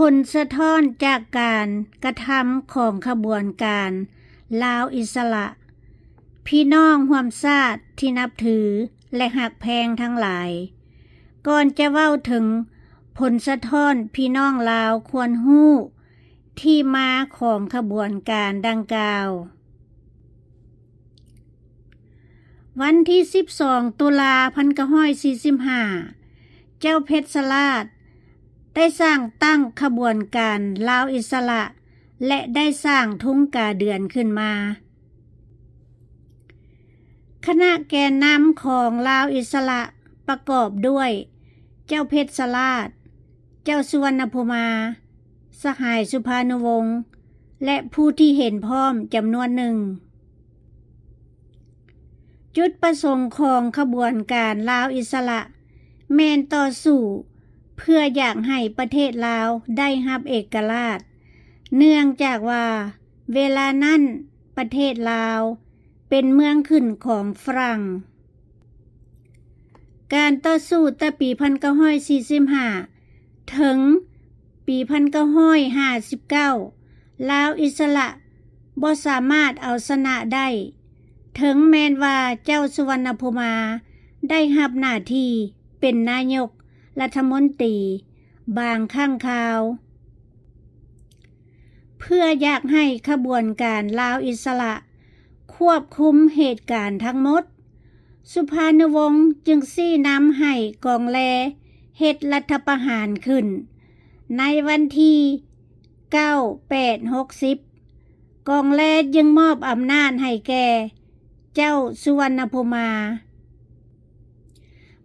ຜົນສະທ້ອນຈາກການກະທຳຂອງຂະບວນການລາວອິດສະຫຼະ, ພີ່ນ້ອງຮ່ວມຊາດທີ່ນັບຖື ແລະ ຮັກແພງທັງຫຼາຍ, ກ່ອນຈະເວົ້າເຖິງຜົນສະທ້ອນ ພີ່ນ້ອງລາວຄວນຮູ້ທີ່ມາຂອງຂະບວນການດັ່ງກ່າວ. ວັນທີສິບສອງ ຕຸລາ ພັນເກົ້າຮ້ອຍສີ່ສິບຫ້າ ເຈົ້າເພັດຊະລາດໄດ້ສ້າງຕັ້ງຂະບວນການລາວອິດສະຫຼະ ແລະ ໄດ້ສ້າງທຸງກາເດືອນຂຶ້ນມາ. ຄະນະແກນນຳຂອງລາວອິດສະຫຼະປະກອບດ້ວຍ ເຈົ້າເພັດຊະລາດ, ເຈົ້າສຸວັນນະພູມາ, ສະຫາຍສຸພານຸວົງ ແລະ ຜູ້ທີ່ເຫັນພ້ອມຈຳນວນໜຶ່ງ. ຈຸດປະສົງຂອງຂະບວນການລາວອິດສະຫຼະ ແມ່ນຕໍ່ສູ້ເພື່ອຢາກໃຫ້ປະເທດລາວໄດ້ຮັບເອກະລາດ, ເນື່ອງຈາກວ່າເວລານັ້ນປະເທດລາວເປັນເມືອງຂຶ້ນຂອງຝຣັ່ງ. ການຕໍ່ສູ້ແຕ່ປີພັນເກົ້າຮ້ອຍສີ່ສິບຫ້າ ເຖິງປີພັນເກົ້າຮ້ອຍຫ້າສິບເກົ້າ ລາວອິດສະຫຼະບໍ່ສາມາດເອົາຊະນະໄດ້, ເຖິງແມ່ນວ່າເຈົ້າສຸວັນນະພູມາໄດ້ຮັບໜ້າທີ່ເປັນນາຍົກລັດຖະມົນຕີບາງຄັ້ງຄາວ. ເພື່ອຢາກໃຫ້ຂະບວນການລາວອິດສະຫຼະຄວບຄຸມເຫດການທັງໝົດ, ສຸພານຸວົງຈຶ່ງຊີ້ນຳໃຫ້ກອງແລເຮັດລັດຖະປະຫານຂຶ້ນ. ໃນວັນທີເກົ້າ ແປດ ຫົກສິບ ກອງແລຈຶ່ງມອບອຳນາດໃຫ້ແກ່ເຈົ້າສຸວັນນະພູມາ.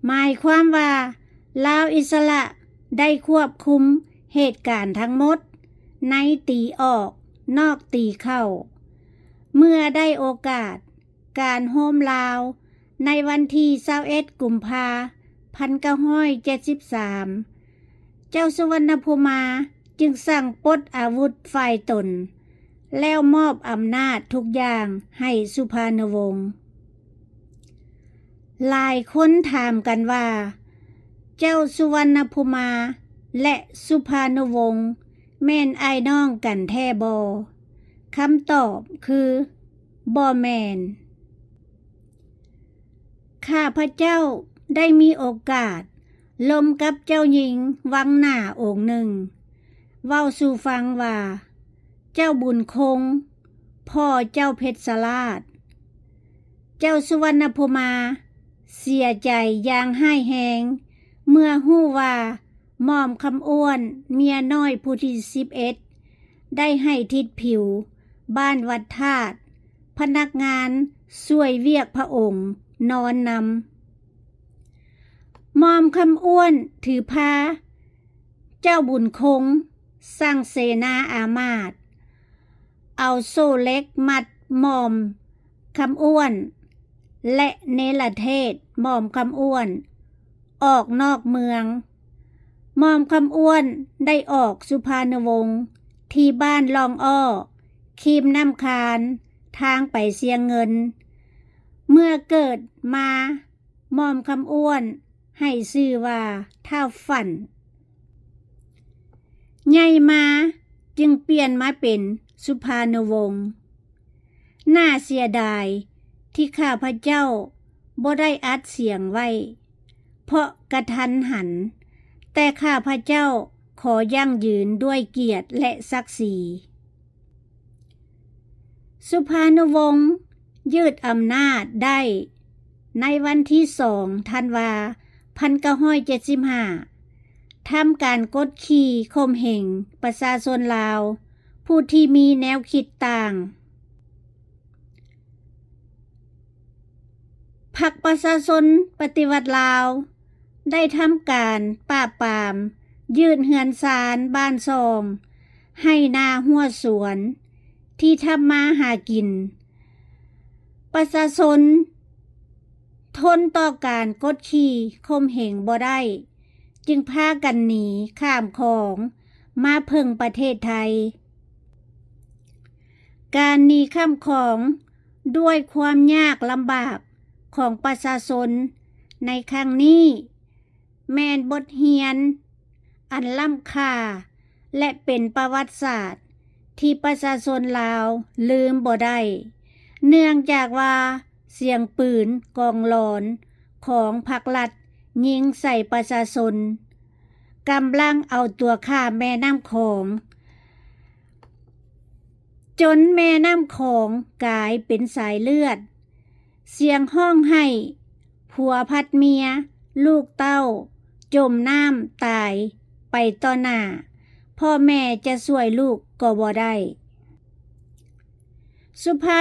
ໝາຍຄວາມວ່າ ລາວອິດສະຫຼະໄດ້ຄວບຄຸມເຫດການທັງໝົດໃນຕີອອກນອກຕີເຂົ້າ. ເມື່ອໄດ້ໂອກາດການໂຮມລາວໃນວັນທີຊາວເອັດ ກຸມພາ ພັນເກົ້າຮ້ອຍເຈັດສິບສາມ ເຈົ້າສຸວັນນະພູມາຈຶ່ງສັ່ງປົດອາວຸດຝ່າຍຕົນ ແລ້ວມອບອຳນາດທຸກຢ່າງໃຫ້ສຸພານຸວົງ. ຫຼາຍຄົນຖາມກັນວ່າ ເຈົ້າສຸວັນນະພູມາ ແລະ ສຸພານຸວົງ ແມ່ນອ້າຍນ້ອງກັນແທ້ບໍ່? ຄຳຕອບຄື ບໍ່ແມ່ນ. ຂ້າພະເຈົ້າໄດ້ມີໂອກາດລົມກັບເຈົ້າຍິງວັງໜ້າອົງໜຶ່ງ ເວົ້າສູ່ຟັງວ່າ ເຈົ້າບຸນຄົງ ພໍ່ເຈົ້າເພັດຊະລາດ, ເຈົ້າສຸວັນນະພູມາເສຍໃຈຢ່າງຮ້າຍແຮງ ເມື່ອຮູ້ວ່າໝ່ອມຄຳອ້ວນເມຍນ້ອຍຜູ້ທີສິບເອັດ ໄດ້ໃຫ້ທິດຜິວບ້ານວັດທາດ ພະນັກງານຊ່ວຍວຽກພະອົງນອນນຳ. ໝ່ອມຄຳອ້ວນຖືພາເຈົ້າບຸນຄົງ ສັ່ງເສນາອາມາດ ເອົາໂສ້ເຫຼັກມັດໝ່ອມຄຳອ້ວນ ແລະ ເນລະເທດໝ່ອມຄຳອ້ວນອອກນອກເມືອງ. ໝ່ອມຄຳອ້ວນໄດ້ອອກສຸພານຸວົງທີ່ບ້ານລ່ອງອ້ອ ຄີມນ້ຳຄານ ທາງໄປຊຽງເງິນ. ເມື່ອເກີດມາ ໝ່ອມຄຳອ້ວນໃຫ້ຊື່ວ່າທ້າວຝັນ. ໃຫຍ່ມາຈຶ່ງປ່ຽນມາເປັນສຸພານຸວົງ. ໜ້າເສຍດາຍທີ່ຂ້າພະເຈົ້າບໍ່ໄດ້ອັດສຽງໄວ້ ເພາະກະທັນຫັນ, ແຕ່ຂ້າພະເຈົ້າຂໍຢັ້ງຢືນດ້ວຍກຽດ ແລະ ສັກສີ. ສຸພານຸວົງຍືດອຳນາດໄດ້ໃນວັນທີສອງ ທັນວາ ພັນເກົ້າຮ້ອຍເຈັດສິບຫ້າ ທຳການກົດຂີ່ຂົ່ມເຫງປະຊາຊົນລາວຜູ້ທີ່ມີແນວຄິດຕ່າງ. ພັກປະຊາຊົນປະຕິວັດລາວ ໄດ້ທຳການປາບປາມ, ຍຶດເຮືອນຊານບ້ານຊ່ອງ, ໄຮ່ນາຮົ້ວສວນທີ່ທຳມາຫາກິນ. ປະຊາຊົນທົນຕໍ່ການກົດຂີ່ຂົ່ມເຫງບໍ່ໄດ້, ຈຶ່ງພາກັນໜີຂ້າມຂອງມາເພິ່ງປະເທດໄທ. ການໜີຂ້າມຂອງດ້ວຍຄວາມຍາກລຳບາກຂອງປະຊາຊົນໃນຄັ້ງນີ້ ແມ່ນບົດຮຽນອັນລ້ຳຄ່າ ແລະ ເປັນປະຫວັດສາດທີ່ປະຊາຊົນລາວລືມບໍ່ໄດ້ ເນື່ອງຈາກວ່າສຽງປືນກອງລອນຂອງພັກລັດຍິງໃສ່ປະຊາຊົນ ກຳລັງເອົາຕົວຂ້າມແມ່ນ້ຳຂອງ ຈົນແມ່ນ້ຳຂອງກາຍເປັນສາຍເລືອດ. ສຽງຮ້ອງໄຫ້ ຜົວພັດເມຍ ລູກເຕົ້າ ຈົມນ້ຳຕາຍໄປຕໍ່ໜ້າ ພໍ່ແມ່ຈະຊ່ວຍລູກກໍບໍ່ໄດ້. ສຸພາ